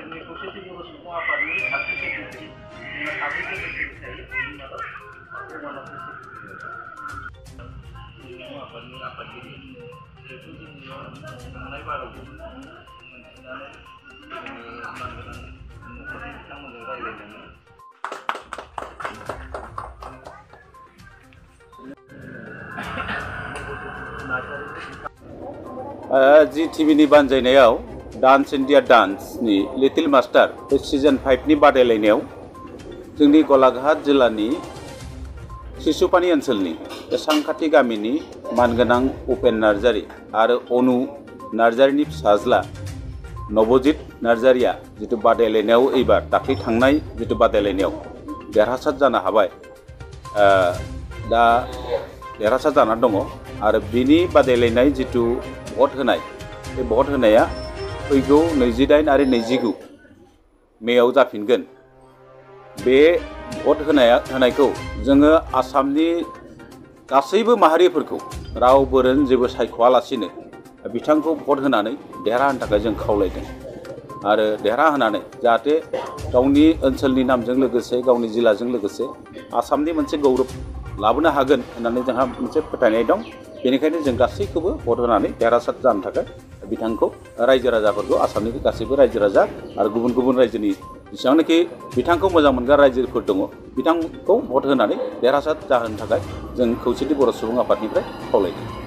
जोंनि खौसेथि बर' सुबुं आफादनि सासे सेक्रेटारि जोंना साब्रै सेक्रेटारि थायो बेनि मादाव प्रमानाव सुबुं आफादनि आफादगिरि जिहेतु जोंनियाव थांनाय बाराव मोनथिनानै मानगोनां न'खरनि बिथांमोनजों रायज्लायनानै जी टीवीनि बानजायनायाव डान्स इन्डिया डान्सनि लिटिल मास्टार बे सीजन 5 नि बादायलायनायाव जोंनि गलाघाट जिल्लानि सिसुपानी ओनसोलनि सांखाथि गामिनि मानगोनां उपेन नार्जारी आरो अनु नार्जारीनि फिसाज्ला नब'ज नार्जारीया जितु बादायलायनायाव एबार दाख्लै थांनाय जितु बादायलायनायाव देरहासार जानो हाबाय दा देरहासार जानानै दङ आरो बिनि बादायलायनाय जितु भट होनाय बे भट होनाया फैगौ 28 आरो 29 मेयाव जाफिनगोन बे भट होनायखौ जोङो आसामनि गासैबो माहारिफोरखौ रावबो जेबो सायख'आलासिनो बिथांखौ भट होनानै देरहाहोनो थाखाय जों खावलायदों आरो देरहाहोनानै जाहाथे गावनि ओनसोलनि नामजों लोगोसे गावनि जिल्लाजों लोगोसे आसामनि मोनसे गौरब लाबोनो हागोन होननानै जोंहा मोनसे फोथायनाय दं बेनिखायनो जों गासैखौबो भट होनानै देरहासार जानो थाखाय बिथांखौ रायजो राजाफोरखौ आसामनि गासैबो रायजो राजा आरो गुबुन गुबुन रायजोनि जेसेबांनाखि बिथांखौ मोजां मोनग्रा रायजोफोर दङ बिथांखौ भट होनानै देरहासार जाहोनो थाखाय जों खौसेथि बर' सुबुं आफादनिफ्राय खावलायदों।